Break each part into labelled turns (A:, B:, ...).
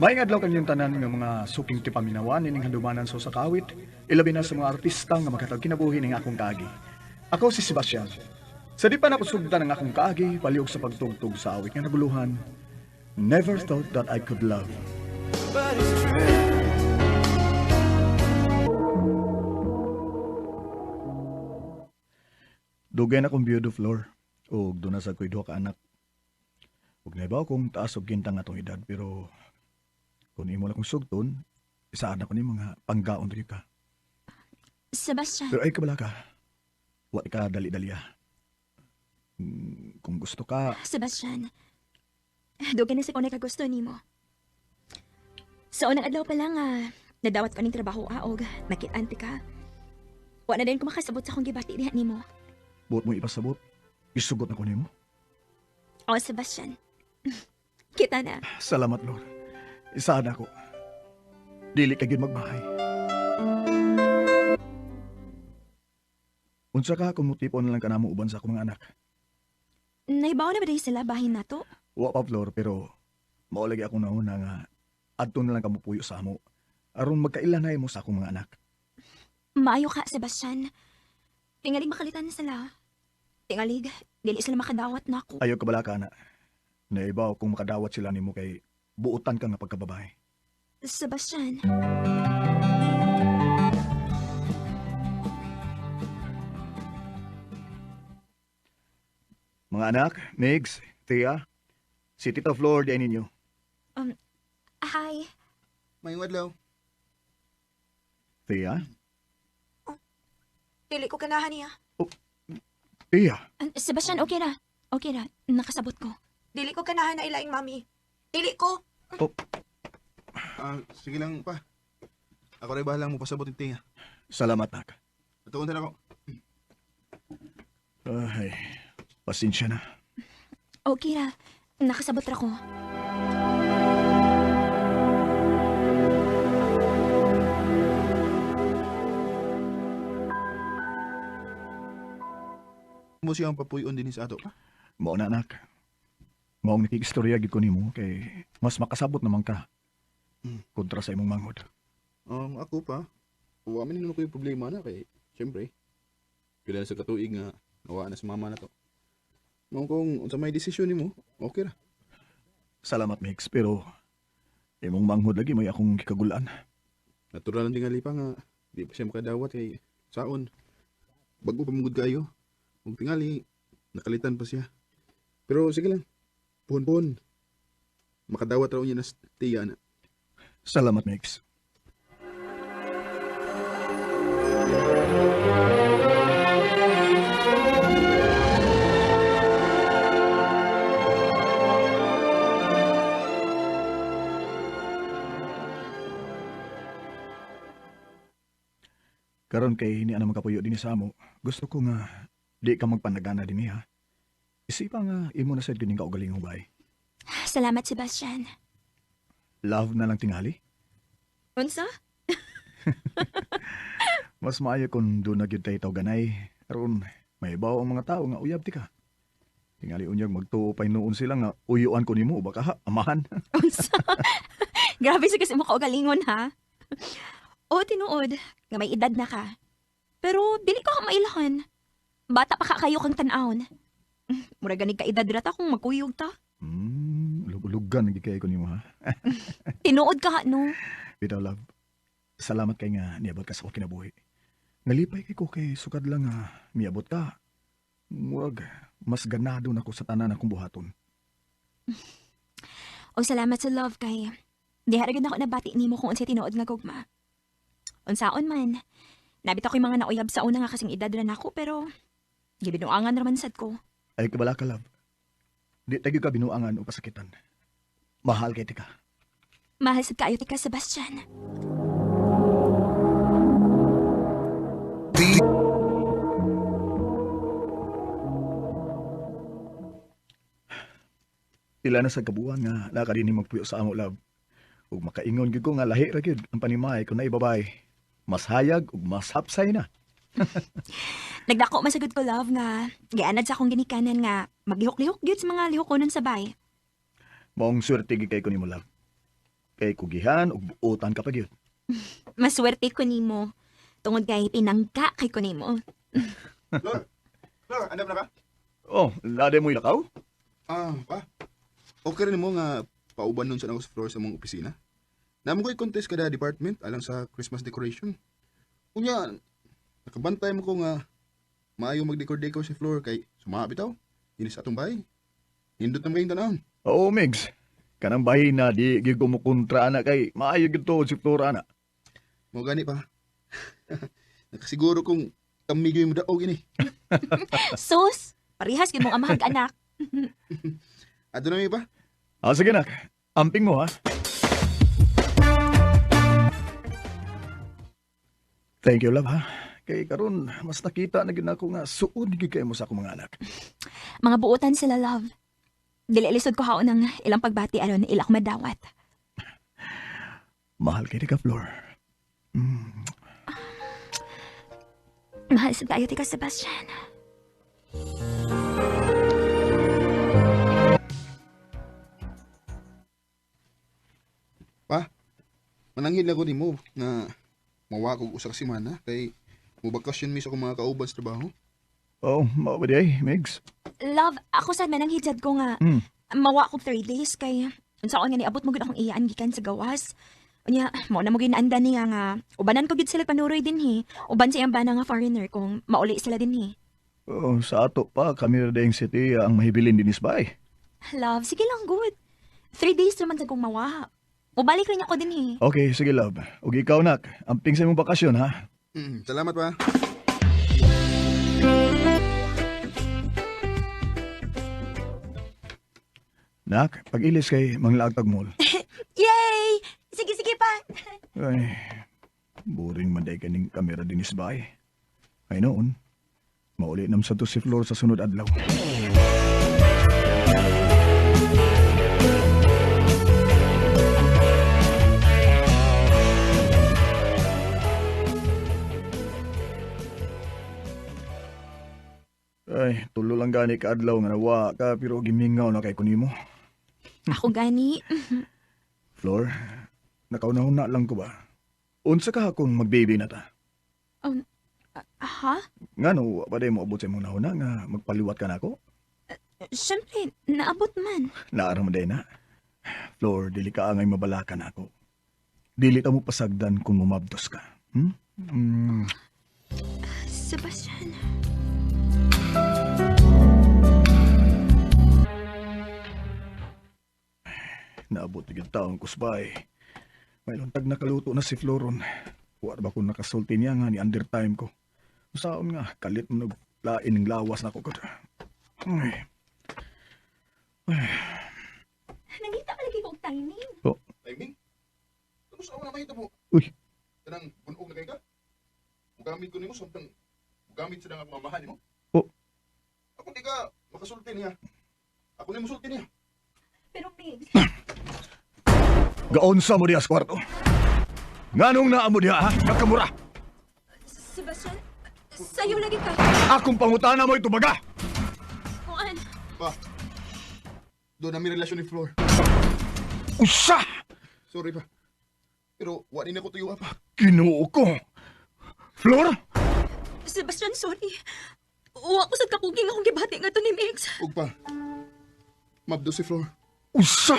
A: Maayong adlaw kaninyong tanan nga mga suking tipaminawan ining handumanan sa usa ka awit, ilabi na sa mga artista nga maghatag kinabuhi ning akong kaagi. Ako si Sebastian. Sa di pa nakusugdan ang akong kaagi, palihog sa pagtugtog sa awit nga naguluhan, Never Thought That I Could Love.
B: But it's true.
A: Dugay na kong biyudo, Flor, ug doon na sa ko'y duha ka anak. Ug naibaw kong taas og gintang atong edad, pero kung imo lang kong sugton, isaan ako ni mga panggaon diri ka.
C: Sebastian.
A: Pero ay kabala ka. Wa ka dali-dali ah. Kung gusto ka...
C: Sebastian, dugay na sa ko nakagusto nimo. Sa unang adlaw pa lang, nadawat ko ning trabaho og nakit-ante ka. Wa na din ko makasabot sa akong gibati diha nimo.
A: Buot mo ipasabot? Isugot na ko nimo?
C: Oh, Sebastian. Kita na.
A: Salamat, Lord. Isaan ako. Dili ka gyud magbahay. Unsa ka kung mutipon na lang ka namo uban sa akong mga anak?
C: Naibaw na ba dahil sila bahin nato?
A: Wa pa, Flor, pero mao lagi akong nauna nga adto na lang ka mopuyo sa amo aron magkailanay mo sa akong mga anak.
C: Maayo ka, Sebastian. Tingalig makalitan sila. Tingalig, dili sila makadawat na ako.
A: Ayaw ka bala ka na. Naibaw kung makadawat sila nimo kay buotan ka nga pagkababae.
C: Sebastian.
A: Mga anak, Migs, Thea, si Tita Flor di ay ninyo.
C: Hi.
D: Mayong adlaw.
A: Thea?
C: Oh, dili ko ganahan niya.
A: Oh, Thea?
C: Sebastian, okay ra. Okay ra. Nakasabot ko.
E: Dili ko ganahan na ilaing mami. Dili ko.
A: Oh.
D: Sige lang pa. Ako rin bahalang mo pasabot ni Thea.
A: Salamat, nak.
D: Patuon na ako.
A: Ay, pasensya na.
C: Okay ra. Nakasabot ra ko.
D: Mo siyang papuyon din sa ato pa.
A: Mao na, anak. Maong nakikistorya gid ko nimo kay mas makasabot naman ka kontra sa imong manghod.
D: Ako pa. Wa man nino ko yung problema na kay syempre pila na sa katuig nga nawaa na sa mama na to. Mao kung unsa may desisyon nimo, okay ra.
A: Salamat, Mix, pero imong manghod lagi may akong gikagulan.
D: Natural lang tingali pa nga di pa siya makadawat kay saon. Bago pa mugod kayo. Ug tingali nakalitan pa siya. Pero sige lang. Puhon-puhon. Makadawat raw niya na tiya na.
A: Salamat, Mix. Karon kay ni ana makapuyo dinhi sa amo, gusto ko nga di ka magpanagana dinhi ha. Isipa nga imo na sad kining kaugalingong bay.
C: Salamat, Sebastian.
A: Love na lang tingali.
C: Unsa?
A: Mas maayo kung doon na gyud tayo tawganay. Aron may bawo ang mga tao nga uyab ti ka. Tingali unyag magtuo pa noon sila nga uyuan ko nimo baka ha, amahan.
C: Unsa? Grabe sa kasi mo kaugalingon ha. O tinuod nga may edad na ka. Pero dili ko ka mailhan. Bata pa ka kayo kang tan-awon. Mura gani ka edad ra ta kung magkuyog ta.
A: Lug-lugan gyud kay ko nimo ha.
C: Tinuod ka ha, no?
A: Bitaw love. Salamat kay nga niabot ka sa akong kinabuhi. Nalipay kay ko kay sukad lang nga miabot ka. Murag mas ganado na ko sa tanan akong buhaton.
C: O salamat sa love kay diha ra gyud ako nabati nimo kung unsay tinuod nga gugma. Unsaon man, nabit ako'y mga nauyab sa una nga kasing edad ra nako pero gibinuangan ra man sad ko.
A: Ay kabala ka love. Di tayo ka binuangan o pasakitan. Mahal kay tika.
C: Mahal sad kaayo tika, Sebastian.
A: Pila na sa kabuan nga nakadini magpuyo sa amo love. Ug makaingon gyud ko nga lahi ra gyud ang panimay kun naibabay. Mas hayag ug mas hapsay na.
C: Nagdako man sagud ko love nga gianad sa akong ginikanan nga maglihok-lihok gyud sa mga lihokonon sa bay.
A: Maong swerte gyud kay ko nimo love. Kay kugihan ug buotan ka pa gyud.
C: Maswerte ko nimo. Tungod kay pinangka kay ko nimo.
D: Flor! Flor, andam na ka?
A: Oh, lade mo ilakaw?
D: Ah, pa. Okay rin mo nga pauban nun sa ako sa floor sa mong opisina. Namo ko'y contest kada department alang sa Christmas decoration. Unya, nakabantay mo ko nga maayo mag-decor-decor si Floor kay sumaa bitaw. Inis atong bahay. Hindot na kayong tanawon.
A: Oo, Migs. Kanang bahin na di gyud ko mo kontra ana kay maayo gyud tuod si Flor ana.
D: Mo gani pa. Nakasiguro kong tamigoy mo daog ini.
C: Sus, parehas gyud mong amahag anak.
D: Adto na mi pa.
A: Ah, sige nak. Amping mo ha. Thank you, love ha. Kay karon mas nakita na gyud nako nga suod gyud kay mo sa akong mga anak.
C: Mga buotan sila, love. Dili lisod ko haon ang ilang pagbati aron ila ko madawat.
A: Mahal kay ka, Flor.
C: Mahal sa tayo tika Sebastian.
D: Pa, mananghid lang ko nimo nga mawa kog usa ka semana kay mobakasyon mi sa akong mga kauban sa trabaho.
A: Oh, mao ba di ay, Migs?
C: Love, ako sad man ang hijad ko nga mawa ko 3 days kay unsaon nga niabot mo gud akong iyaan gikan sa gawas. Unya, mao na mo ginaanda niya nga ubanan ko gid sila panuroy dinhi. Uban sa iyang bana nga foreigner kung mauli sila dinhi.
A: Oh, sa ato pa kami ra dayong city ang mahibilin dinis bay.
C: Love, sige lang good. 3 days naman sa kong mawa. Ubalik rin ako dinhi.
A: Okay, sige love. Ug ikaw nak, amping sa imong bakasyon ha.
D: Salamat pa.
A: Nak, pag-ilis kay manglaagtag mall.
C: Yay! Sige, sige pa.
A: Ay, boring man day kaning kamera dinis bay. Ay noon, mauli nam sa to si Flor sa sunod adlaw. Ay, tulo lang gani ka adlaw nga nawa ka pero gimingaw na kay kunimo.
C: Ako gani.
A: Flor, nakauna-una lang ko ba? Unsa ka kung magbaby na ta?
C: Ha?
A: Ngano, wa pa day mo abot sa imong nahuna nga magpaliwat ka nako?
C: Siyempre, naabot man.
A: Naara mo day na. Flor, dili ka angay mabalakan ako. Dili ta mo pasagdan kung mumabdos ka. Hmm?
C: Sebastian.
A: Naabot na gyud taon kusbay. May luntag nakaluto na si Floron. Wa ba ko nakasulti niya nga ni undertime ko. Usaon nga, kalit mo naglain ng lawas na ko. Ay,
C: Nangita ka lagi ko og timing.
D: Timing? Tapos ako na mahita mo.
A: Uy.
D: Kanang bunog na kay ka? Mugamit ko nimo samtang mugamit sa nga mamahan nimo.
A: Oh.
D: Ako di ka makasulti niya. Ako ni musulti niya.
C: Pero Migs,
A: Gaon sa mo diha sa kwarto. Nganong naa mo diha ha? Kakamura.
C: Sebastian, sayo lagi ka.
A: Akong pangutana mo itubaga.
C: Kuan.
D: Pa. Doon na mi relasyon ni Flor.
A: Usa!
D: Sorry pa. Pero wa ni nako tuyo pa.
A: Ginoo ko. Flor?
C: Sebastian, sorry. Uwa ko sa kakuking akong gibati nga to ni Migs.
D: Ug pa. Mabdo si Flor.
A: Usa!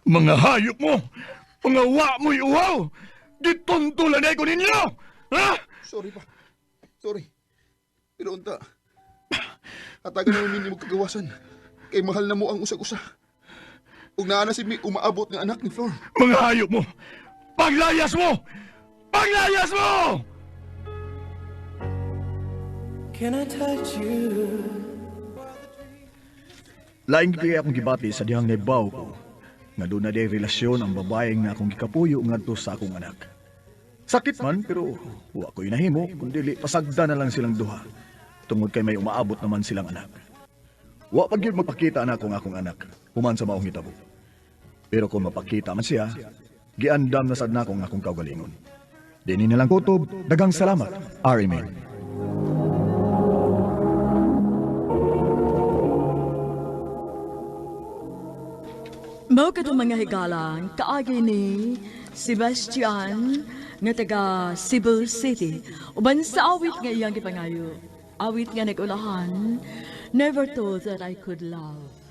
A: Mga hayop mo! Mga wa mo'y uhaw! Gituntulan ko ninyo! Ha?
D: Sorry pa. Sorry. Pero unta. Hatagan mo minimo kagawasan. Kay mahal na mo ang usag-usa. Ug naa na si mi umaabot nga anak ni Flor.
A: Mga hayop mo! Paglayas mo! Paglayas mo!
B: Can I touch you?
A: Laing kaya akong gibati sa dihang naibaw ko nga doon na day relasyon ang babaeng nga akong gikapuyo ngadto sa akong anak. Sakit man pero wa ko'y nahimo kundi pasagda na lang silang duha tungod kay may umaabot naman silang anak. Wa pa gyud magpakita na akong akong anak human sa maong hitabo. Pero kung mapakita man siya, giandam na sad nako ang akong kaugalingon. Dini na lang kutob, dagang salamat. Arimen.
F: Mao katong mga higalang kaagi ni Sebastian nga taga Cebu City uban sa awit nga iyang gipangayo. Awit nga nag-ulahan, "Never Thought That I Could Love."